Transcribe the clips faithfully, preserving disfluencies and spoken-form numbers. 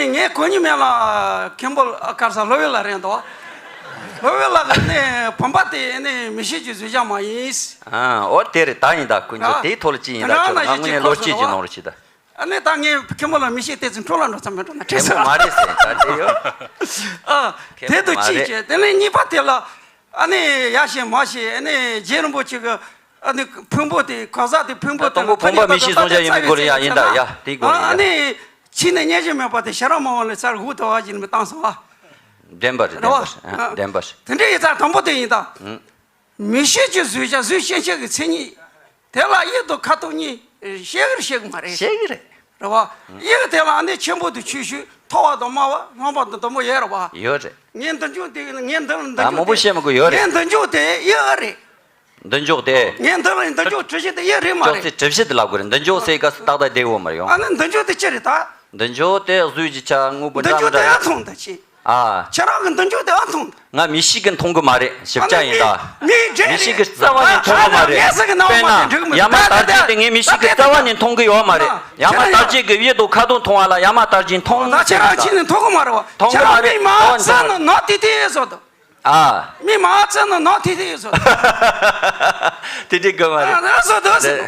ངས་གོ་མྱོང་མེད་ལ། མཁན་པོ་ཨ་གར་ས་ལོ་བེ་ལ་རེད་འདུག་ལོ་བེ་ལ་གི་ནས་བུམ་པ་དེ་ནས་མི་ཤེས་ཀྱི་བཟོས་བཞག་མ་ཡིན། ཨ་འོ་དེ་རེད། ད་ཡིན། ད་ཀུན་སྤྱོད་དེའི་ཐོག་ལ་ཅི་ཡིན། ད་ཁྱོད་རང་ང་དངོས་གནས་ལོ་གཅིག་གི་ནང་ལ་ཅི་ད། ཨ་ནས་ད་ངས་མཁན་པོ་ལ་མི་ཤེས་ཏེ་ཚུན་འཕྲོ་ལ་འགྲོ་ཚར་མེད་འགྲོ་ན་མཁན་པོ་མ་རེད་ཟེར་ད་དེ་ཡོད། ཨ་དེ་དུ་ཅི་བྱེད། དེ་ནས་གཉིས་པ་དེ་ལ། ཨ་ནི་ཡ་ཤེས་མ་ཤེས། ཨ་ནི་རྗེ་རིན་པོ་ཆེ་གི་ཨ་ནི་ཕུང་པོ་དེ་ག་ས་དེ་ཕུང་པོ་དེ་དང་པོ་བུམ་པ་མི་ཤེས་གསུང་བྱ་ཡིན་མི་དགོས་རེད་ཡ། ཡིན་ད་ཡ་དེ་དགོས་རེད་ཡ། ཨ་ནི་ཕྱི་ནས་སྙན་ཞུ་མེད་པ་དེ་ཤ་ར་མ་བ་ལས་ཚར་འུ་ཐ་བ་ཞིག་མི་བཏང་སོང་ཨ། བདེན་པ་རེད། བདེན་པ་རེད། བདེན་པ་རེད། དེ་འདྲའི་ཡིག་ཚགས་དང་པོ་དེ་ཡིན་ད། མི་ཤེས་ཀྱི་བཟོས་བྱ་བཟོས་ཤེས་བྱ་གི་མཚན་ཉིད། དེ་ལ་དབྱིབས་དང་ཁ་དོག་གཉིས་ཤེས་ཀྱི་རེད་ཤེས་ཀྱི་མ་རེད། ཤེས་ཀྱི་རེད། རེད་བ། དབྱིབས་དེ་ལ་ཨ་ནི་ཆེན་པོ་དང་ཆུང་ཤོས། མཐོ་བ་དང་དམའ་བ། རྣམ་པ་དང་དུམ་བུ་ཡོད་རེད་བ། ཡོད་རེད། ངས་འདི་འཇུག་དེ་ངས་འདི་ལ་འདི་ད་མང་འཇུག་པོ་དེ་བཤད་མི་དགོས་ཡོད་རེད། ངས་འདི་འཇུག་དེ་དབྱིབས་རེད། འདི་འཇོག་དེ། ངས་འདི་ལ་འདི་འཇོག་གྲུ་བཞི་དེ་དབྱིབས་རེད་མ་ཅོག་རེད། ཙེ་གྲུ་བཞི་དེ་ལབ་དགོས་རེད། འདི་འཇོག་ཟེར་ག་སུ་ཏག་ཏག་བསྡད་ཡོད་མ་རེད་ཡོང་། ཨ་ནི་འདི་འཇོག་དེ་ཅི་རེད་ད། འདི་འཇོག་དེ་བཟོས་ཀྱི་ཆ་དངོས་པོ་འདི་འདྲ་མི་འཇོག་དེ་འདྲ་ཨ་ཡོད། མཐོང་ད་ཅི། ཨ། ཁྱེད་རང་གི་འདི་འཇོག་དེ་ཨ་མཐོང་། ང་མི་ཞིག་གིས་མཐོང་གི་མ་རེད། ཞིབ་ཆ་ཡིན་ད། མི་མི་རྩ་བ་ནས་མཐོང་གི་མ་རེད། དཔེར་ན་ཡ་མ་དར་རྒྱས་དེ་ངས་མི་ཞིག་གིས་རྩ་བ་ནས་མཐོང་གི་ཡོད་མ་རེད། ཡ་མ་དར་རྒྱས་ཀྱི་དབྱིབས་དང་ཁ་དོག་མཐོང་བ་ལ་ཡ་མ་དར་རྒྱས་མཐོང་ཟེར་གི་ད། མཐོང་གི་མ་རེད་བ། ཁྱེད་རང་མི་མ་ཚད་ནི་ནག་ཏི་ཏི་བཟོ་འདུག་ཨ། མི་མ་ཚད་ནི་ནག་ཏི་ཏི་བཟོ། དེ་འགྲིག་གི་མ་རེད། ཨ་བཟོ་འདུག་ཟེར།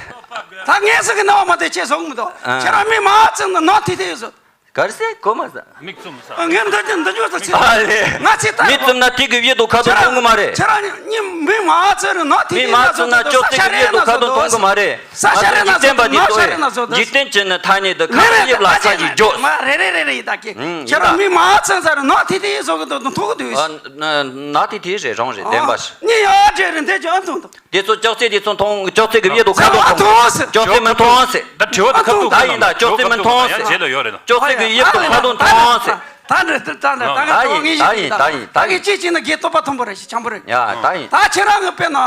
ད་ངས་ཟེར་གི་ནག་མ་དེ་ཁྱེད་བཟོ་གི་མི་འདུག་ཨ། ཁྱེད་རང་མི་མ་ཚད་ནི་ནག་ཏི་ཏི་བཟོ། ག་རེ་ཟེར་གོ་མ་ཟ། མིག་བཙུམ་ས། ཨ་ངས་འདི་འདི་འདི་འཇོག་ས་ཚིག་ཨ་ལེ། ང་ཚིག་ལྟ། མིག་བཙུམ་ན་དེ་གི་དབྱིབས་དང་ཁ་དོག་མཐོང་གི་མ་རེད། ཁྱེད་རང་གཉིས་མི་མ་ཚད་ནི་ནག་ཏི་ཏི་བཟོ། མི་མ་ཚད་ན་ཅོག་ཙེ་གི་དབྱིབས་དང་ཁ་དོག་མཐོང་གི་མ་རེད། ས་ཤ་རེ་ན་འཇིག་རྟེན་པ་འདི་ཚོ་འཇིག་རྟེན་ཅན་ནི་ཐ་སྙད་དུ་ཁ་དོག་དབྱིབས་ལ་ས་ཞིག་འཇོག་མ་རེ་རེ་རེ་རེ་ཡིན་ད་ཀི། ཁྱེད་རང་མི་མ་ཚང་ས་རུ་ནག་ཏི་ཏི་བཟོ་གི་འདུག་མཐོང་གི་འདུག་ཨ་ན་ནག་ཏི་ཏི་རེད། རང་རེད། བདེན་པ་རེད། ཉི་ཡ་ཅེ་རེད་འདི་ཅོ་མཐོང་འདུག་དེ་ཚོ་ཅོག་ཙེ་དེ་ཚོ་མཐོང་། ཅོག་ཙེ་གི་དབྱིབས་དང་ཁ་དོག་མཐོང་། ཅོག་ཙེ་མི་མཐོང་ཟེར། ད་དྲི་བ་དེ་ཁ་ཐུག་ད་ཡིན་ད། ཅོག་ཙེ་མི་མཐོང་ཟེར། ཡང་རྗེས་ལ་ཡོད་རེད་ད། ཅོག་ཙེ་གི་དབྱིབས་དང་ཁ་དོག་མཐོང་ཟེར། ད་འདྲ་ད་འདྲ་ད་ད་ད་ཡིན་ད་ཡིན་ད་ཡིན་ད་ཡིན། ད་ངས་ཅི་བྱས་ན་དགེ་ཐོབ་པ་མཐོན་པོ་རེད་ཞེས་འཇམ་པོ་རེད། ཡ་ད་ཡིན། ད་ཁྱེད་རང་གི་དཔེར་ན།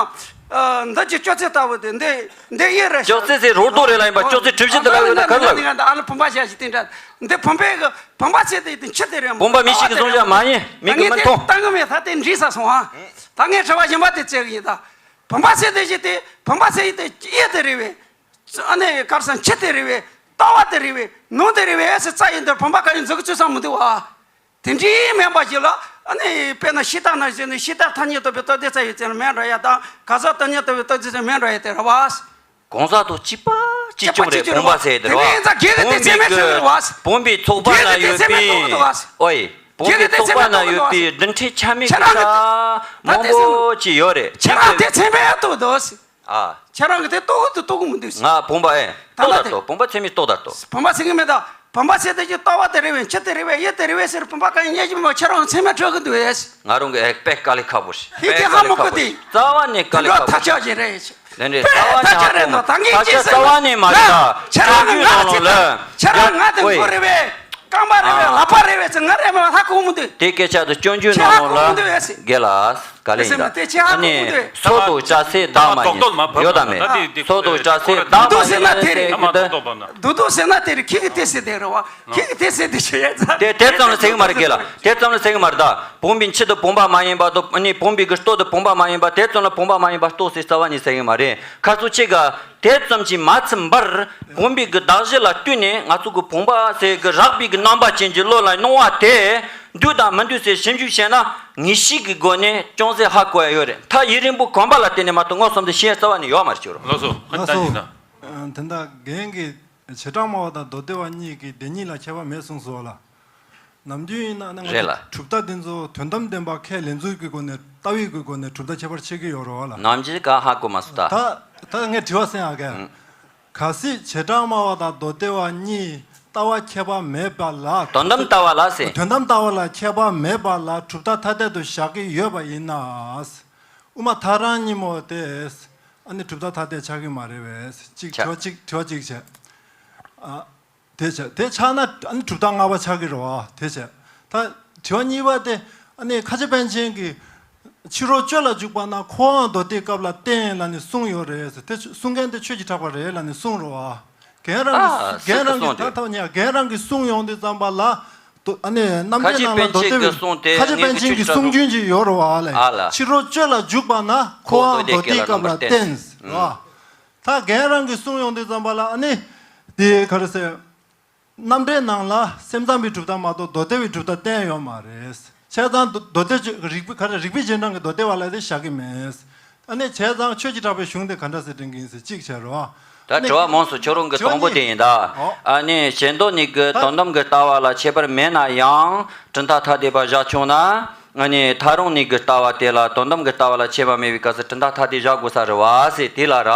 འདི་ཅི་ཅོག་ཙེ་ལྟ་བུ་དེ་འདི་འདི་ཡིན་རེད་ཞེས། ཅོག་ཙེ་ཟེར་རོལ་རྡོ་རེད་ལ་ཡིན་པ། ཅོག་ཙེ་གྲུ་བཞི་དེ་ལ་ཡོད་ན་ག་རེ་ལ། ཨ་ལ་བུམ་པ་བཞག་ཞིག་དེ་འདྲ། འདི་བུམ་པའི་གི་བུམ་པ་ཚེ་དེ་དེ་ཆུ་དེ་རེད། བུམ་པ་མི་ཞིག་གིས་གསུང་བྱ་མ་ཡིན། མིག་གིས་མི་མཐོང་། ད་ངས་དེ་ལྟ་གི་མེད། ད་དེ་འདྲིས་ས་སོང་ཨ། ད་ངས་དྲི་བ་གཞན་པ་དེ་བཙལ་གི་ཡིན་ད། བུམ་པ་ཚེ་དེ་ཞིག་དེ་བུམ་པ་ཚེ་ཡིན་དེ་གཡས་དེ་རེད་བས། ཨ་ནི་གར་སང་ཕྱི་དེ་རེད་བས། ལྟ་བ་དེ་རེད་བས། ནང་དེ་རེད་བས། ཨེ་སི་རྩ་ཡི་འདིར་བུམ་པ་ག་ཡིན་འཛུགས་ཚུལ་ས་མི་འདུག་ཨ། དེ་འདྲའི་མེད་པ་ཞིག་ལ་ཨ་ནི་དཔེར་ན་ཤེས་རྟགས་ན་ཟེར་ནས་ཤེས་རྟགས་ཐ་སྙད་དུ་བའི་རྟགས་དེ་རྩ་ཡི་རྩ་ལ་མེད་འགྲོ་ཡ་དང་ག་ས་ཐ་སྙད་དུ་བའི་རྟགས་དེ་རྩ་མེད་འགྲོ་ཡ་དེ་རེད་བ། གང་ཟག་དང་གཅིག་པ་གཅིག་མཆོག་རེད། བུམ་པ་ཟེར་དེ་རེད་བ། དེ་ནས་ཡིན་ཙང་དགེ་གི་དེ་ཚད་མེད་ཆོད་རེད་བ། བུམ་པའི་ཚོགས་པ་ན་ཡོད་པའི། ཨོའི། བུམ་པའི་ཚོགས་པ་ན་ཡོད་པའི་རྒྱུ་འབྲས་ཆ་མེད་ཀྱི་ཆ་མང་པོ་ཅིག་ཡོད་རེད། ཁྱེད་རང་དེ་ཚད་མེད་ཡ་ཏོ་དོ། ཨ། ཁྱེད་རང་གི་དེ་ལྟོ་གི་དུ་ལྟོ་གི་མི་འདུག་ང་བུམ་པ་ཨེ། ད་ལྟོ་ལྟ་དེ་དོ། བུམ་པ་ཚད་མེད་ལྟོ་ལྟ་དོ། བུམ་པ་ཚད་མེད་མེད་ད། བུམ་པ་ཚད་དེ་ཅི་ལྟ་བ་དེ་རེ་བས་ཆི་དེ་རེ་བས་ཡེ་དེ་རེ་བས་ཟེར་བུམ་པ་ག་ཡིན་ཉེ་ཅི་མ་ཁྱེད་རང་ཚད་མེད་སྤྲོད་གི་འདུག་ཨེ། ང་རང་གི་ཨེ་དཔེ་དཀའ་ལས་ཁག་པོ་ཞིག་ཧི་དེ་ཧ་མ་གོ་དེ། རྩ་བ་ནས་དཀའ་ལས་ཁག་པོ་ཞིག་དེ་འདྲའི་རྩ་བ་ཉག་པོ་ཞིག་ད་ངས་ཁ་ཆེ་རྩ་བ་ནས་མ་རེད་ད། ཁྱེད་རང་གི་ང་ཚེ་ད་ཁྱེད་རང་ང་དེ་མགོ་རེ་བས་རྐང་པ་རེ་བས་ལག་པ་རེ་བས་ཚེ་ང་རེ་མ་ཧ་གོ་མི་འདུག་དེ་སྐད་ཆ་དུ་སྐྱོན་བརྗོད་ནང་ལོགས་ལ་དགེ་ལ། ག་ལེ་ཡིན་ད། ཨ་ནི་སོ་དང་ལྕགས་སྲེག་བདག་མ་ཡིན། ཡོད་དམ་མེད། སོ་དང་ལྕགས་སྲེག་བདག་མ་ཡིན་ཟེར་གི་ད། རྡོ་རྡོ་ཟེར་ན་དེ་རེད། རྡོ་རྡོ་ཟེར་ན་དེ་རེད། ཁྱེད་ཀྱི་དེ་ཟེར་དེ་རེད་བ། ཁྱེད་ཀྱི་དེ་ཟེར་དེ་ཆེ་ཡ་ཚ། དེ་དེ་ཙམ་ལ་ཟེར་གི་མ་རེད་དགེ་ལ། དེ་ཙམ་ལ་ཟེར་གི་མ་རེད་ད། བུམ་པའི་མཆུ་དེ་བུམ་པ་མ་ཡིན་པ་དང་ཨ་ནི་བུམ་པའི་གི་ལྟོ་དེ་བུམ་པ་མ་ཡིན་པ། དེ་ཙམ་ལ་བུམ་པ་མ་ཡིན་པ་ལྟོ་ཟེར་རྩ་བ་ནས་ཟེར་གི་མ་རེད། ཁ་སང་ཁྱེད་ཀྱིས་དེ་ཙམ་གྱིས་མ་ཚིམ་པར་བུམ་པའི་གི་གདགས་གཞི་ལ་བསྟུན་ནས་ང་ཚོ་གི་བུམ་པ་ཟེར་གི་རགས་པའི་གི་རྣམ་པ་ཅན་གྱི་བློ་ལ་སྣང་བ་དེ་འདུས་དང་མི་འདུས་ཟེར་ཞིབ་འཇུག་བྱས་ན། ངེས་ཤེས་ཀྱི་སྒོ་ནས་ཅུང་ཟད་ཧ་གོ་ཡ་ཡོད་རེད། མཐའ་ཡུན་རིང་པོ་གོམས་པ་ལ་བརྟེན་ནས་མ་གཏོགས་མངོན་སུམ་དུ་ཤེས་ཡ་རྩ་བ་ནས་ཡོད་མ་རེད། ཅོ་རོ། ལགས་སོ། ལགས་སོ། ད་ཡིན་ན། དེ་འདྲ་རྒན་གྱིས་བྱེ་བྲག་སྨྲ་བ་དང་མདོ་སྡེ་པ་གཉིས་ཀྱིས་དེ་གཉིས་ལ་ཁྱད་པར་མེད་གསུངས་སོ་ལ། ནམ་རྒྱུན་ཡིན་ན་ང་ཚོ་རེད་ལ། གྲུབ་མཐའ་འདི་ཚོ་དོན་དམ་བདེན་པ་ཁས་ལེན་ཚུལ་གྱི་སྒོ་ནས་ལྟ་བའི་གི་སྒོ་ནས་གྲུབ་མཐའ་ཁྱད་པར་ཕྱེ་གི་ཡོད་རེད་བ་ལ། ནམ་རྒྱུན་ག་ཧ་གོ་མ་སོང་ད། ད་ད་ངས་དྲི་བ་གསན་ཡག་གི། ཨང་། གལ་སྲིད་བྱེ་བྲག་སྨྲ་བ་དང་མདོ་སྡེ་པ་གཉིས་ལྟ་བ་ཁྱད་པར་མེད་པ་ལ། དོན་དམ་ལྟ་བ་ལ་ཟེར། དོན་དམ་ལྟ་བ་ལ་ཁྱད་པར་མེད་པ་ལ་གྲུབ་མཐའ་ཐ་དད་དུ་བཞག་གི་ཡོད་པ་ཡིན་ན། དབུ་མ་ཐལ་རང་གཉིས་པོ་དེ་ཨ་ནི་གྲུབ་མཐའ་ཐ་དད་ཆགས་ཀྱི་མ་རེད་པས། གཅིག་ཆགས། དྲི་བ་གཅིག་དྲི་བ་གཅིག་བྱས། ཨ། དེ་བྱས་དེ་ཆགས་ན་ཨ་ནི་གྲུབ་མཐའ་ལྔ་པ་ཆགས་ཀྱི་རེད་བ། དེ་བྱས་ད་དྲི་བ་གཉིས་པ་དེ་ཨ་ནི་ཁ་ཆེ་པཎ་ཆེན་གྱིས་ཕྱི་རོལ་སྤྱོད་ལ་འཇུག་པ་ན་འཁོར་བའང་མདོ་སྡེའི་སྐབས་ལ་བརྟེན་ལབ་ནས་གསུངས་ཡོད་རེད་ཟེར། དེ་གསུང་མཁན་དེ་ཆོས་ཀྱི་གྲགས་པ་རེད་ལབ་ནས་གསུངས་རེད་བ། རྒན་རང་གི་ཨ་རྒན་རང་གི་ད་ཐོག་ཉ་རྒན་རང་གི་གསུང་ཡོང་དུས་ཙམ་པ་ལ། ཨ་ནི་རྣམ་འགྱེད་ནང་ལ་མདོ་སྡེ་པའི་ཁ་ཆེ་པཎ་ཆེན་གྱི་གསུང་རྒྱུན་ཅིག་ཡོད་རེད་བ་ལས། ཨ་ལ། ཕྱི་རོལ་སྤྱོད་ལ་འཇུག་པ་ན་འཁོར་བའང་མདོ་སྡེའི་སྐབས་ལ་བརྟེན་ཟེར་བ། ད་རྒན་རང་གི་གསུང་ཡོང་དུས་ཙམ་པ་ལ་ཨ་ནི། དེ་ག་རེ་ཟེར། རྣམ་འགྲེལ་ནང་ལ་སེམས་ཙམ་པའི་གྲུབ་མཐའ་མ་གཏོགས་མདོ་སྡེ་པའི་གྲུབ་མཐའ་བསྟན་ཡོད་མ་རེད། བྱས་ཙང་མདོ་མདོ་སྡེ་རིགས་པའི་ག་རེ་རིགས་པའི་རྗེས་འབྲང་གི་མདོ་སྡེ་པ་ལབ་དེ་བཞག་གི་མེད། ཨ་ནི་བྱས་ཙང་ཆོས་ཀྱི་གྲགས་པའི་གཞུང་དེ་ག་འདྲ་སེ་དྲན་གི་ཡིན་ཟེར་གཅིག་བྱས་རོགས། ད་དྲི་བ་མང་སོང་། ཁྱོད་རང་གི་དྲི་བ་དང་པོ་དེ་ཡིན་ད། ཨོ། ཨ་ནི་ཞེ་འདོད་གཉིས་ཀྱི་ད་དོན་དམ་གྱི་ལྟ་བ་ལ་ཁྱད་པར་མེད་ན་ཡང་གྲུབ་མཐའ་ཐ་དད་པ་བཞག་བྱུང་ན། ཨ་ནི་ཐག་རིང་གཉིས་ཀྱི་ལྟ་བ་དེ་ལ་དོན་དམ་གྱི་ལྟ་བ་ལ་ཁྱད་པར་མེད་པའི་སྐབས་སུ་གྲུབ་མཐའ་ཐ་དད་བཞག་དགོས་ས་རེད་བ་ཟེར་དེ་ལ་ར།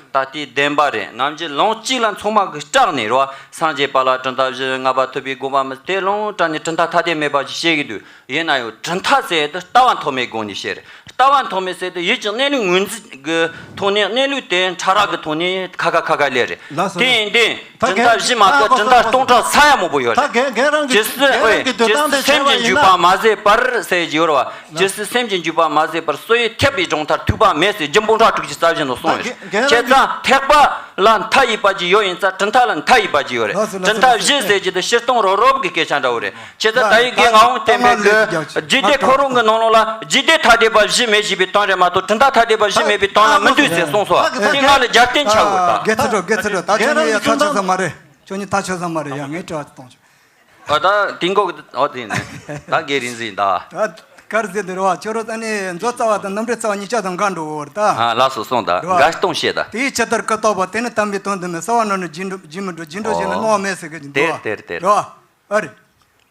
ད་དེ་བདེན་པ་རེད། ནམ་རྒྱུན་ལུང་གཅིག་ལ་ཚང་མ་གིས་སྐྲག་ནས་རེད་བ། སངས་རྒྱས་པ་ལ་གྲུབ་མཐའ་བཞི་ལྔ་པ་ཐུབ་པའི་དགོངས་པ་མི་དེ་ལུང་དྲངས་ནས་གྲུབ་མཐའ་ཐ་དད་མེད་པ་ཞིག་བཤད་ཀྱི་འདུག་ཡིན་ན་ཡང་གྲུབ་མཐའ་ཟེར་དེ་ལྟ་བ་མཐོ་དམན་སྒང་ནས་བཤད་རེད། ལྟ་བ་མཐོ་དམན་ཟེར་དེ་ཡུལ་གྱི་གནས་ལུགས་ངོས་འཛིན་གྱི་ཐོག་ནས་གནས་ལུགས་དེ་ཕྲ་རགས་ཀྱི་ཐོག་ནས་ཁ་ཁ་ཁ་ཁ་ལས་རེད། ལགས་སོ། དེ་ཡིན་དུས་ད་གྲུབ་མཐའ་གན་བཞི་མ་གཏོགས་གྲུབ་མཐའ་སྟོང་ཕྲག་ས་ཡ་མང་པོ་ཡོད་ད་རེད། གན་གན་རང་གི་ཇི་སྲིད་གན་རང་གི་འདོད་ཇི་སྟངས་དེ་སྲིད་སེམས་ཀྱི་འཇུག་པ་མ་ཟད་པར་ཟེར་གྱི་ཡོད་རེད་བ། ཇི་སྲིད་སེམས་ཀྱི་འཇུག་པ་མ་ཟད་པར་སོ་ཡི་ཐེག་པའི་སྦྱོང་མཐར་ཐུག་པ་མེད་ཟེར་རྒྱུ་འབུམ་ཕྲག་དྲུག་ཅུ་རྩ་བཞི་ནང་གསུངས་ཡོད་རེད། ད་གན་གན་རང་གི་བྱས་ཙང་ཐེག་པ་ལ་མཐའ་ཡས་པ་ཅིག་ཡོད་ཡིན་ཙང་གྲུབ་མཐའ་ལ་མཐའ་ཡས་པ་ཅིག་ཡོད་རེད། ལགས་སོ་ལགས་སོ། གྲུབ་མཐའ་བཞི་ཟེར་གྱི་དེ་སྤྱིར་བཏང་རོབ་རོབ་ཀྱི་སྐད་ཆ་འདྲ་བོ་རེད། བྱས་ཙང་ད་ཡིག་གི་ངག་དབང་བསྟན་པའི་གི་རྗེས་འདེད་ཁོ་རང་གི་ནང་ལོགས་ལ་རྗེས་འདེད་ཐ་དད་པ་བཞི་མེད་ཅེས་པའི་དོན་རེད་མ་གཏོགས་གྲུབ་མཐའ་ཐ་དད་པ་བཞི་མེད་པའི་དོན་ལ་མི་འདུག་ཟེར་གསུངས་སོང་། དེ་ང་ལ་རྒྱབ་རྟེན་ཆགས་དགོས་ད། དགེ་ཚུལ་སྒྲོལ། དགེ་ཚུལ་སྒྲོལ། ད་ཁྱོད་གཉིས་ཡ་ཐག་ཆོད་ས་མ་རེད། ཁྱོད་གཉིས་ཐག་ཆོད་ས་མ་རེད་ཡ། ངས་དྲི་བ་གཏོང་ཆོག་ཨ་ད་དེ་འགོག་གི་ཨོ་དེ་ནས་ད་དགེ་རིན་ཟིན་ད། ད་གར་ཟེར་དེ་རེད་བ། ཁྱོད་རོ་ད་ནི་མཛོ་རྩ་བ་དང་རྣམ་འགྲེལ་རྩ་བ་གཉིས་ཆ་དང་འགའ་འགྲོ་བོར་ད། ཨ་ལགས་སོ་སོང་ད། རེད་བ། འགའ་གཏོང་བཤད་ད། དེའི་ཕྱི་ལྟར་སྐུ་བརྟག་པ། དེ་ནི་དམ་པའི་དོན་དུ་མེད། གསོལ་བ་རྣམས་ནི་རྒྱུན་འགྲོ་རྒྱུན་མི་འགྲོ། རྒྱུན་འགྲོ་བཞིན་ནི་སྣང་བ་མེད་ཟེར་གི་འདུག་བ། དེར་དེར་དེར། རེད་བ། ཨ་རེད།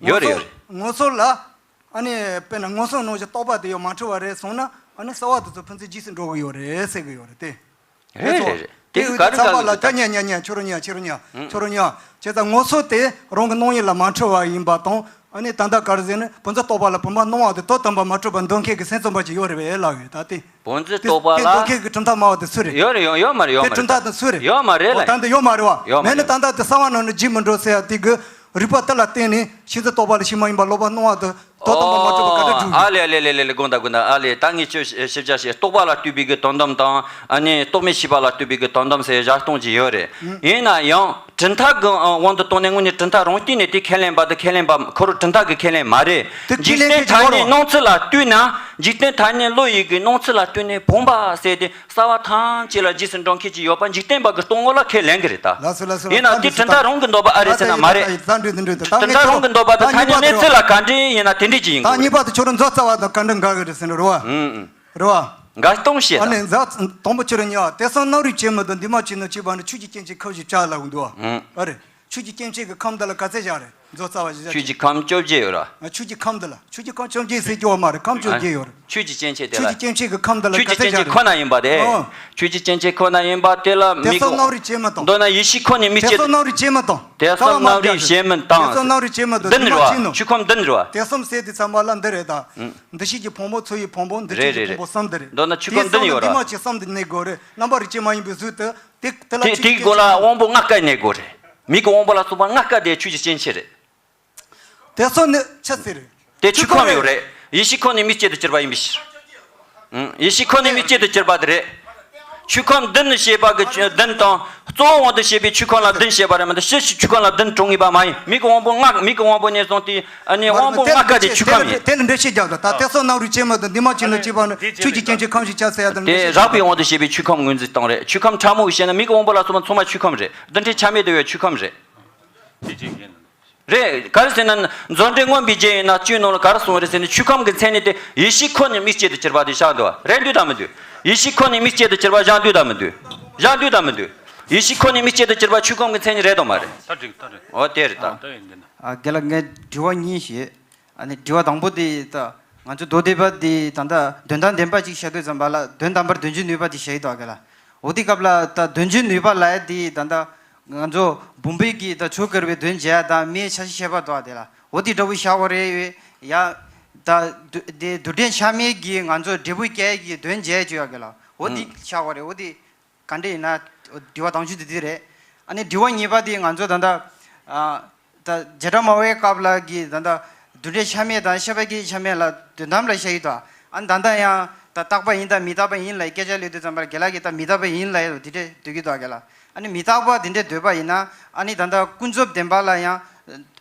ཡོད་རེད་ཡོད་རེད། ངོ་སོ་ལ། ཨ་ནི་དཔེར་ན་མངོན་སུམ་རྣམ་བཞི་རྟོག་པ་དེ་ཡང་མ་འཁྲུལ་བ་རེད་སོང་ན། ཨ་ནི་གསོལ་བ་དེ་ཚོ་ཕན་ཚུན་རྗེས་སུ་འགྲོ་གི་ཡོད་རེད་ཟེར་གི་ཡོད་རེད་དེ། རེད་རེད་རེད། དེ་དེ་ག་རེ་ཚང་མ་ལ་ག་རེ་ད་ཉན་ཉན་ཉན། ཁྱོད་རང་ཉན། ཁྱོད་རང་ཉན། ཁྱོད་རང་ཉན། བྱས་ཙང་མངོན་སུམ་དེ་རང་གི་སྣང་ཡུལ་ལ་མ་འཁྲུལ་བ་ཡིན་པ་དང་། ཨ་ནི་ད་ལྟ་ག་རེ་ཟེར་ན་བུམ་འཛིན་རྟོག་པ་ལ་བུམ་པ་སྣང་བ་དེ་དོན་དམ་པར་མ་གྲུབ་པར་འདོད་མཁན་གྱི་སེམས་ཙམ་པ་ཅིག་ཡོད་རེད་པས་ལགས་ཡོད་ད་དེ། བུམ་འཛིན་རྟོག་པ་ལ། དེ་འདོད་མཁན་གྱི་གྲུབ་མཐའ་སྨྲ་བ་དེ་སུ་རེད། ཡོད་རེད། ཡོད་ཡོད་མ་རེད། ཡོད་མ་རེད། དེ་གྲུབ་མཐའ་དེ་སུ་རེད། ཡོད་མ་རེད་ལ། ད་འདི་ཡོད་མ་རེད་བ། ཡོད་མ་མེད་ན་རེད་ད་ལྟ་དེ་གསང་བ་རྣམས་ནི་རྗེས་མི་འགྲོ་ཟེར་ཡ་དེ་གི་རིགས་པ་དེ་ལ་བརྟེན་ནས་ཤེས་འཛིན་རྟོག་པ་ལ་ཤེས་མ་ཡིན་པ་ལོག་པར་སྣང་བ་དེ། དོན་དམ་པར་མ་གྲུབ་པ་ག་འདྲ་འགྲུབ་ཡོད། ཨ་ལེ་ཨ་ལེ་ལེ་ལེ་ལེ། དགོངས་དག་དགོངས་དག། ཨ་ལེ་ད་ངས་ཁྱོད་ཞིབ་ཆ་བཤད། རྟོག་པ་ལ་ལྟོས་པའི་གི་དོན་དམ་དང་། ཨ་ནི་རྟོག་མེད་ཤེས་པ་ལ་ལྟོས་པའི་གི་དོན་དམ་ཟེར་བཞག་སྟངས་ཅིག་ཡོད་རེད། ཡིན་ན་ཡང་གྲུབ་མཐའ་གི་དབང་དུ་བཏང་ནས་དངོས་གནས་གྲུབ་མཐའ་རང་སྟེང་ནས་དེ་ཁས་ལེན་པ་དེ་ཁས་ལེན་པ་ཁོ་རང་གྲུབ་མཐའ་གི་ཁས་ལེན་མ་རེད། འཇིག་རྟེན་ཐ་སྙད་སྣང་ཚུལ་ལ་ལྟོས་ན། འཇིག་རྟེན་ཐ་སྙད་བློ་ཡི་གི་སྣང་ཚུལ་ལ་ལྟོས་ནས་བུམ་པ་ཟེར་དེ། གསལ་བ་ཐམས་ཅད་ལ་རྗེས་སུ་འགྲོ་མཁན་ཅིག་ཡོད་པ་འཇིག་རྟེན་པ་གི་རྟོག་ངོ་ལ་ཁས་ལེན་གི་རེད་ད། ལགས་སོ་ལགས་སོ། ཡིན་ན་དེ་གྲུབ་མཐའ་རང་གི་འདོད་པ་ཨ་རེད་ཟེར་ན་མ་རེད། གྲུབ་མཐའ་རང་གི་འདོད་པ་དེ་ཐ་སྙད་གནས་ཚུལ་ལ་ག་འདྲ་ཡིན་ན་དེ་འདྲ་ཅིག་ཡིན་དགོས་རེད། ད་གཉིས་པ་དེ་ཁྱོད་རང་མཛོ་རྩ་བ་དང་ག་འདྲ་འགལ་གི་རེད་ཟེར་ན་རེད་བ། ཨུམ་ཨུམ། རེད་བ། འགལ་གཏོང་བཤད་ཨ་ད། ནི་མཛོ་དང་པོ་ཁྱོད་རང་ཉོ་དེ་སང་སྣང་རིག་བྱེད་མི་དང་འདུས་མ་བྱས་ནི་བྱས་པ་ནི་ཆོས་ཀྱི་སྐྱེ་མཆེད་ཁམས་བཞི་བྱ་ལ་འདུག་བ། ཨུམ། ཨ་རེད། ཆོས་ཀྱི་སྐྱེ་མཆེད་ཀྱི་ཁམས་འདི་ལ་ག་ཚད་བཞག་རེད། མཛོ་རྩ་བ་བཞི་བཞག་ཆོས་ཀྱི་ཁམས་བཅོ་བརྒྱད་ཡོད་ར། ཨ་ཆོས་ཀྱི་ཁམས་འདི་ལ། ཆོས་ཀྱི་ཁམས་བཅོ་བརྒྱད་ཟེར་རྒྱུ་བ་མ་རེད། ཁམས་བཅོ་བརྒྱད་ཡོད་རེད། ཆོས་ཀྱི་སྐྱེ་མཆེད་དེ་ལ། ཆོས་ཀྱི་སྐྱེ་མཆེད་ཀྱི་ཁམས་འདི་ལ་ཆོས་ཀྱི་སྐྱེ་མཆེད་ཁོ་ན་ཡིན་པ་དེ། ཨོ། ཆོས་ཀྱི་སྐྱེ་མཆེད་ཁོ་ན་ཡིན་པ་དེ་ལ་དེ་མིག་སོགས་གི་སྣང་རིག་བྱེད་མི་དང་། མདོར་ན་ཡིད་ཤེས་ཁོ་ནས་མིག་དེ་སྐྱེད་དུ་སོགས་གྱུར་པ། སྣང་རིག་བྱེད་མི་དང་། དེ་སོགས་སྣང་རིག་བྱེད་མི་དང་། དེ་སོགས་སྣང་རིག་བྱེད་མི་དང་། འདི་ནི་རེད་བ། འདུས་མ་བྱས་ནོ། ཆོས་ཁམས་འདི་ནི་རེད་བ། དེ་གསུམ་ཟེར་དུས་ཙམ་པ་ལ་འདི་རེད་ད། ཨང་། འདུ་ཤེས་ཀྱི་ཕུང་པོ། ཚོར་བའི་ཕུང་པོ། འདུ་བྱེད་ཀྱི་ཕུང་པོ་གསུམ་འདི་རེད། མདོར་ན་ཆོས་ཁམས་འདི་ནི་ཡོད་ར། འདུས་མ་བྱས་གསུམ་འདི་གནས་དགོས་རེད། རྣམ་པར་རིག་བྱེད་མ་ཡིན་པའི་གཟུགས་དེ། དེ་དེ་ལ་དེ་ཆོས་ཀྱི་དེའི་སྐོར་ལ་དབང་པོ་ལྔ་ཀ་གནས་དགོས་རེད། མིག་གི་དབང་པོ་ལ་སོགས་པ་ལྔ་ཀ་དེ་ཆོས་ཀྱི་སྐྱེ་མཆེད་རེད། དེ་སོགས་ནི་ཆི་ཟེར་རེད། དེ་ཆོས་ཁམས་ཡོད་རེད། ཡིད་ཤེས་ཁོ་ནས་མིག་སྐྱེད་དུ་གྱུར་པ་ཡིན་པའི་ཕྱིར། ཨང་། ཡིད་ཤེས་ཁོ་ནས་མིག་སྐྱེད་དུ་གྱུར་པ་དེ་རེད། ཆོས་ཁམས་བདུན་ཞེས་པ་གི་བདུན་དང་། གཙོ་བོ་དབང་དུ་བྱས་པའི་ཆོས་ཁམས་ལ་བདུན་ཞེས་པ་རེད་མ་གཏོགས་ཕྱིར་ཕྱིར་ཆོས་ཁམས་ལ་བདུན་གྲུབ་ངེས་པ་མ་ཡིན། མིག་གི་དབང་པོ་ལྔ། མིག་གི་དབང་པོ་ནས་བཟུང་སྟེ། ཨ་ནི་དབང་པོ་ལྔ་ཀ་དེ་ཆོས་ཁམས་ཡིན། དེ་ལ་འགྲེལ་བཤད་རྒྱག་དང་། ད་དེ་སོགས་སྣང་རིག་བྱེད་མི་དང་། འདུས་མ་བྱས་ནོ་བྱས་པ་ནི་ཆོས་ཀྱི་སྐྱེ་མཆེད་ཁམས་བཞི་བྱ་ཟེར་ཡ་དང་། དེ་རགས་པའི་དབང་དུ་བྱས་པའི་ཆོས་ཁམས་ངོས་འཛིན་སྟངས་རེད། ཆོས་ཁམས་ཕྲ་མོ་བཤད་ན་མིག་གི་དབང་པོ་ལ་སོགས་པ་ཚང་མ་ཆོས་ཁམས་རེད། རྡུལ་ཕྲན་ཆ་མེད་དུ་ཡོད་ཆོས་ཁམས་རེད། རེད། ག་རེ་ཟེར་ན། མཛོད་འགྲེལ་མངོན་པའི་རྗེས་ཡིན་ན་བཅུའི་ནང་ལ་ག་རེ་གསུངས་རེད་ཟེར་ན། ཆོས་ཁམས་ཀྱི་མཚན་ཉིད་དེ་ཡིད་ཤེས་ཁོ་ནས་མིག་སྐྱེད་དུ་གྱུར་པ་དེ་བཞག་འདུག་བ། རེད་འདུག་དང་མི་འདུག་ཡིད་ཤེས་ཁོ་ནས་མིག་སྐྱེད་དུ་གྱུར་པ་བཞག་འདུག་དང་མི་འདུག་བཞག་འདུག་དང་མི་འདུག་ཡིད་ཤེས་ཁོ་ནས་མིག་སྐྱེད་དུ་གྱུར་པ་ཆོས་ཁམས་ཀྱི་མཚན་ཉིད་རེད་དང་མ་རེད། ད་འགྲིག་ད་འགྲིག་འོ་དེ་རེད་ད། ད་ཡིན་འདི་ན། ཨ་རྒན་ལགས། ངས་དྲི་བ་གཉིས་ཤིག་ཨ་ནི་དྲི་བ་དང་པོ་དེ་ད་ང་ཚོ་མདོ་སྡེ་པ་དེ་ད་ལྟ་དོན་དམ་བདེན་པ་ཅིག་བཤད་དུས་ཙམ་པ་ལ། དོན་དམ་པར་དོན་བྱེད་ནུས་པ་དེ་བཤད་ཡོད་དོ་རྒན་ལགས། འོ་དེ་སྐབས་ལ་ད་དོན་བྱེད་ནུས་པ་ལབ་ཡ་དེ་ད་ལྟ་ང་ཚོ་བུམ་པའི་གི་ད་ཆོས་དགར་བའི་དོན་བྱེད་ཡ་དང་མིའི་ཆ་ཤས་བཤད་པ་དོ་དེ་ལ། འོ་དེ་འདྲ་བོ་བཞག་པ་རེད་ཡ། ད་དེ་རྡུལ་ཕྲན་ཆ་མེད་ཀྱི་ང་ཚོ་འབྲས་བུ་སྐྱེ་ཡ་གི་དོན་བྱེད་ཡ་ཅིག་ཡོད་རྒན་ལགས། འོ་དེ་ཨང་བཞག་པ་རེད། འོ་དེ་ག་འདྲ་ཡིན་ན། དྲི་བ་དང་པོ་དེ་དེ་རེད། ཨ་ནི་དྲི་བ་གཉིས་པ་དེ་ང་ཚོ་ད་ལྟ་ཨ་ད་བྱེ་བྲག་སྨྲ་བའི་སྐབས་ལ་གི་ད་ལྟ་རྡུལ་ཕྲན་ཆ་མེད་དང་ཤེས་པ་སྐྱེ་མཆེད་ཆ་མེད་ལ་དོན་དམ་ལ་བཤད་ཡོད་དོ། ཨ་ནི་ད་ལྟ་ཡང་ད་རྟག་པ་ཡིན་དང་མི་རྟག་པ་ཡིན་ལ་སྐད་ཆ་ལབ་དུས་ཙམ་པར་རྒན་ལགས་ཀྱིས་ད་མི་རྟག་པ་ཡིན་ལབ་ཡོད་དེ་འདྲས་འདོད་ཀྱི་འདུག་རྒན་ལགས། ཨ་ནི་མི་རྟག་པ་དེ་འདྲས་འདོད་པ་ཡིན་ན། ཨ་ནི་ད་ལྟ་ཀུན་རྫོབ་བདེན་པ་ལ་ཡང་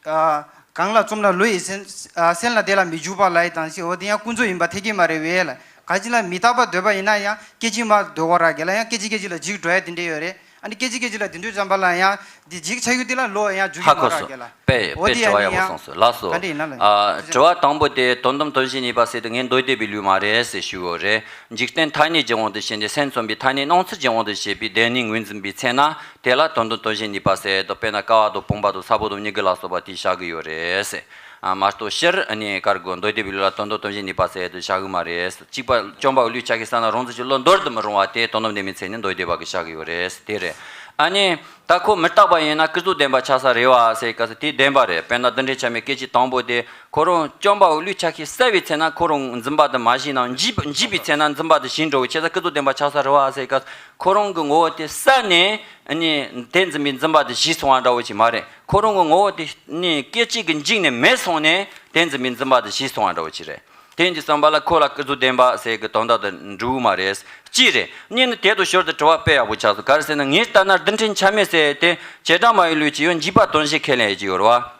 ཨ་གང་ལ་བརྩོན་ན་ལུས་ཡིད་སེམས་ཨ་སེམས་ལ་དེ་ལ་མི་འཇུག་པ་ལབ་ཡོད་དང་ཞེས། འོ་དེ་ཡང་ཀུན་རྫོབ་ཡིན་པ་འཐད་ཀྱི་མ་རེད་པས་ལ། ག་ཅི་ལ་མི་རྟག་པ་འདོད་པ་ཡིན་ན་ཡང་སྐད་ཅིག་མ་འདོད་པ་ར་རྒན་ལགས། ཡང་སྐད་ཅིག་སྐད་ཅིག་ལ་འཇིག་འགྲོ་ཡ་དེ་འདྲས་ཡོད་རེད། ཨ་ནི་སྐད་ཅིག་སྐད་ཅིག་ལ་དེ་འདྲའི་འཇམ་པ་ལ་ཡང་འདི་འཇིག་ཆགས་ཡུལ་དེ་ལ་ལོ་ཡང་འཇུག་ཧ་གི་མ་གོ་རག་སོང་། གི་ལ། དཔེ་འོ་དེ་དཔེ་དྲི་ཡང་བ་ནི་ཡག་པོ་ཡང་གསུངས་སོང་། ལགས་སོ། ག་འདྲ་ཡིན་ན་ལ། ཨ་དྲི་བ་དང་པོ་དེ་དོན་དམ་དོན་བཞི་གཉིས་པ་ཟེར་དུས་ངས་མདོ་སྡེ་པའི་ལུགས་མ་རེད་ཟེར་ཞུས་ཡོད་རེད། འཇིག་རྟེན་ཐ་སྙད་ཀྱི་དབང་དུ་བྱས་ནས་སེམས་མཚོན་པའི་ཐ་སྙད་སྣང་ཚུལ་གྱི་དབང་དུ་བྱས་པའི་བདེན་གཉིས་ངོས་འཛིན་པའི་ཚེ་ན་དེ་ལ་དོན་དམ་དོན་བཞི་གཉིས་པ་ཟེར་དུས་དཔེར་ན་ཀ་བ་དང་བུམ་པ་དང་ས་བོན་དང་མྱུ་གུ་ལ་སོགས་པ་དེ་བཞག་གི་ཡོད་རེད་ཟེར། ཨ་མ་གཏོགས་སྤྱིར་ཨ་ནི་ག་རེ་དགོས། མདོ་སྡེ་པའི་ལུགས་ལ་དོན་དམ་དོན་བཞི་གཉིས་པ་ཟེར་དུས་བཞག་གི་མ་རེད། གཅིག་པ་སྐྱོན་པ་ལུས་ཆགས་ཤིང་བསལ་ན་རང་འཛིན་གྱི་བློ་འདོར་དུ་མི་རུང་བ་དེ་དོན་དམ་གནས་མིན་ཚད་ནི་མདོ་སྡེ་པ་གིས་བཞག་གི་ཡོད་རེད། དེ་རེད། ཨ་ནི་ད་ཁོ་མི་རྟག་པ་ཡིན་ན་ཀུན་རྫོབ་བདེན་པ་ཆགས་ས་རེད་བ་ཟེར་སྐབས་སུ་དེ་བདེན་པ་རེད། དཔེར་ན་རྡུལ་ཕྲན་ཆ་མེད་སྐད་ཅིག་དང་པོ་དེ་ཁོ་རང་སྐྱོན་པ་ལུས་ཆགས་ཤིང་བསལ་བའི་ཚེ་ན་ཁོ་རང་འཛིན་པ་དེ་མ་ཞིག་ན་འཇིག་འཇིག་པའི་ཚེ་ན་འཛིན་པ་དེ་ཞིག་འགྲོ་བའི་ཕྱིར་ད་ཀུན་རྫོབ་བདེན་པ་ཆགས་ས་རེད་བ་ཟེར་སྐབས་ཁོ་རང་གི་ངོ་བོ་དེ་བསལ་ནས་ཨ་ནི་དེ་འཛིན་པའི་འཛིན་པ་དེ་ཞིག་སོང་བ་འདྲ་བོ་ཅིག་མ་རེད། ཁོ་རང་གི་ངོ་བོ་དེ་ནི་སྐད་ཅིག་གིས་འཇིག་ནས་མེད་སོང་ནས་དེ་འཛིན་པའི་འཛིན་པ་དེ་ཞིག་སོང་བ་འདྲ་བོ་ཅིག་རེད། དེ་ཡིན་དུས་ཙམ་པ་ལ་ཁོ་ལ་ཀུན་རྫོབ་བདེན་པ་ཟེར་གི་དོན་དག་དེ་འགྲིག་གི་མ་རེད། གཅིག་རེད། གཉིས་ནི་དེ་དང་ཞོར་དུ་དྲི་བ་དཔེ་ཡག་པོ་ཆགས་སོང་། ག་རེ་ཟེར་ན་ངས་ལྟ་ན་རྡུལ་ཕྲན་ཆ་མེད་ཟེར་དེ་བྱེ་བྲག་སྨྲ་བའི་ལུགས་ཀྱིས་ཡང་འཇིག་པ་དོན་བཞིན་ཁས་ལེན་ཡས་ཀྱི་ཡོད་རེད་བ།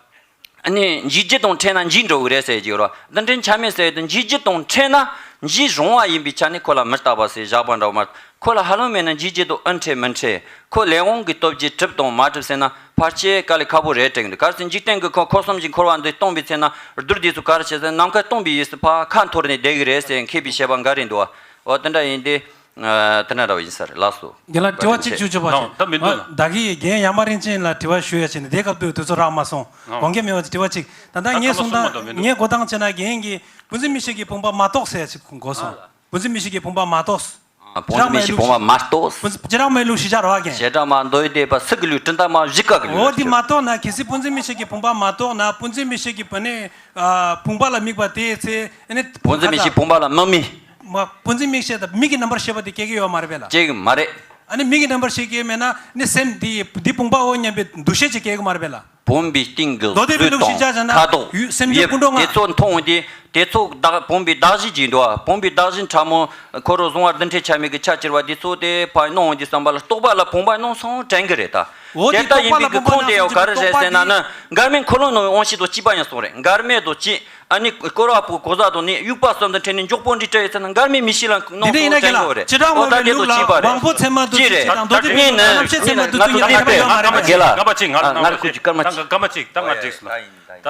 ཨ་ནི་འཇིག་རྒྱུ་དང་ཕྲད་ན་འཇིག་འགྲོ་གི་རེད་ཟེར་གྱི་ཡོད་རེད་བ། རྡུལ་ཕྲན་ཆ་མེད་ཟེར་དེ་འཇིག་རྒྱུ་དང་ཕྲད་ན་འཇིག་རུང་བ་ཡིན་པའི་ཆ་ནས་ཁོ་ལ་མི་རྟག་པ་ཟེར་བཞག་པ་འདྲ་བོ་མ་གཏོགས། ཁོ་ལ་ཧ་ལམ་མེད་ན་འཇིག་རྒྱུ་དང་ཨེ་འཕྲད་མི་འཕྲད། ཁོ་ལས་དབང་གི་སྟོབས་ཀྱིས་གྲུབ་དང་མ་གྲུབ་ཟེར་ན་ཕལ་ཆེར་དཀའ་ལས་ཁག་པོ་རེད་དྲན་གི་འདུག་གལ་སྲིད་འཇིག་རྟེན་གྱི་ཁོ་འཁོར་གསུམ་གྱི་འཁོར་བ་འདི་སྟོང་པའི་ཚེ་ན་རྡུལ་འདི་ཚོ་ག་རེ་བྱེད་ཟེར་ན་ནམ་མཁའ་སྟོང་པའི་དབྱིངས་སུ་ཕར་ཁ་འཐོར་ནས་བསྡད་གི་རེད་ཟེར་མཁས་པའི་བཤད་པ་འགའ་རེ་འདུག་འོ་དེ་འདྲ་ཡིན་ཏེ། ཨ་དེ་འདྲ་འདྲ་བོ་ཡིན་ས་རེད། ལགས་སོ། རྒན་ལགས་དྲི་བ་གཅིག་ཞུ་ཆོག་པ་ཞིག་ད་མི་འདུག་ན། ད་གི་རྒན་ཡར་མར་རིན་ཆེན་ལ་དྲི་བ་ཞུ་ཡ་བྱས་ནས་དེ་སྐབས་དུས་དུས་ཚོད་རག་མ་སོང་། ཨོ། དགོངས་འགལ་མེད་པ་ཅིག་དྲི་བ་གཅིག་ད་ལྟ་ད་ངས་གསུངས་སྐབས་སུ་མ་གཏོགས་མི་དང་འདུག་ངས་གོ་སྟངས་བྱས་ན་རྒན་གྱིས་སྤུན་མཆེད་མིག་ཤེས་ཀྱི་བུམ་པ་མ་གཏོགས་ཟེར་ཡ་ཅིག་གོ་སོང་། སྤུན་མཆེད་མིག་ཤེས་ཀྱི་བུམ་པ་མ་གཏོགས། སྤུན་མཆེད་མིག་ཤེས་བུམ་པ་མ་གཏོགས། སྤུན་བྱེ་བྲག་སྨྲ་བའི་ལུགས་ཤེས་བྱ་རོ་རྒན། བྱེ་བྲག་སྨྲ་མདོ་སྡེ་པ་སུ་གི་ལུགས་གྲུབ་མཐའ་སྨྲ་བཞི་ཀ་གི་ལུགས་འོ་དེ་མ་གཏོགས་ན་གལ་སྲིད་སྤུན་མཆེད་མིག་ཤེས་ཀྱི་བུམ་པ་མ་གཏོགས་ན་སྤུན་མཆེད་མིག་ཤེས་ཀྱི་བུ་ནི་བུམ་པ་ལ་དམིགས་པ་དེའི་ཚེ་ཨ་ནི་སྤུན་མཆེད་མིག་ཤེས་བུམ་པ་ལ་དམིགས་མི། མ་སྤུན་མཆེད་མིག་ཤེས་དང་མིག་གི་རྣམ་པར་ཤེས་པ་དེ་སྐྱེ་གི་ཡོད་མ་རེད་པས་ལ། སྐྱེ་གི་མ་རེད། ཨ་ནི་མིག་གི་རྣམ་པར་ཤེས་ཀྱི་མེད་ན་ནི་སེམས་འདི་འདི་བུམ་པའོ་སྙམ་པའི་འདུ་ཤེས་ཅིག་སྐྱེ་གི་མ་རེད་པས་ལ། བུམ་པའི་སྟེང་གི་མདོ་སྡེ་པའི་གཟུགས་ལུགས་ཤིག་དང་ཆ་བཞག་ན་ཁ་དོག་ཡུལ་སེམས་ཡུལ་ཀུན་འགྲོ་ལྔ། དེ་ཚོ་མཐོང་འོང་དུས་དེ་ཚོ་བདག་བུམ་པའི་གདགས་གཞི་ཅིག་འདུག་བུམ་པའི་གདགས་གཞི་ཕྲ་མོ་འཁོར་བ་གཟུང་བ་རྡུལ་ཕྲན་ཆ་མེད་ཀྱི་ཆ་ཕྱེ་བ་འདི་ཚོ་དེ་ཕར་སྣང་འོང་དུས་ཙམ་པ་ལ་རྟོག་པ་ལ་བུམ་པ་སྣང་སོང་དྲན་གི་རེད་ད། འོ་དེ་དེ་ལྟ་ཡིན་པའི་གི་ཁུངས་དེ་ཡང་ག་རེ་རེད་ཟེར་ན་ནི་འགལ་མེད་འཁོར་ལོ་སྣང་བའི་དབང་ཤེས་དང་གཅིག་པ་ཡང་གསུངས་རེད། འགལ་མེད་དང་གཅིག་ཨ་ནི་བསྐོར་བ་པོ་གོ་ས་དང་ནི་དབྱུག་པ་གསུམ་དང་ཕྲད་ནས་མགྱོགས་པོ་འདྲི་སྤྲད་ཡོད་ཚེ་ན་འགལ་མེད་མིག་ཤེས་ལ་སྣང་སོང་དྲན་གི་ཡོད་རེད། འོ་ད་དེ་དང་གཅིག་པ་རེད། དབང་པོ་ཚད་མ་འདུ་བྱེད་དང་མདོ་སྡེ་པའི་རྣམ་ཤེས་ཚད་མ་འདུ་བྱེད་ཉམས་ལེན་པ་ཡོད་མ་རེད། རྒན་ལགས། སྐར་མ་གཅིག་ང་ལ་ང་ལ་ཁུ་ཅི་སྐར་མ་གཅིག་སྐར་མ་གཅིག་སོང་། ད།